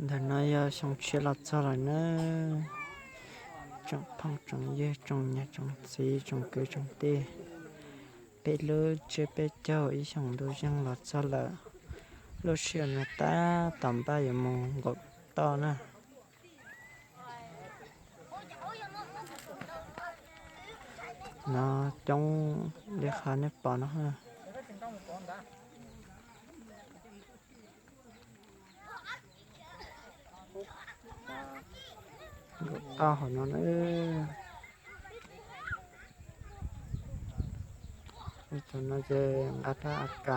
Ntawm no yog xyoo tshiab los txog lawm na. Tsoom phooj tsoom ywg, tsoom niam tsoom txiv, tsoom kwv tsoom tij, peb lub tsiab peb caug ib xyoos ntu zeeg los txog lawm. Lub sij hawm no tab tom npaj yuav mus nqaum toj na. No coob li qhov nej pom no. Nqaum toj hauv no na. Tus no ces nqa rab A K.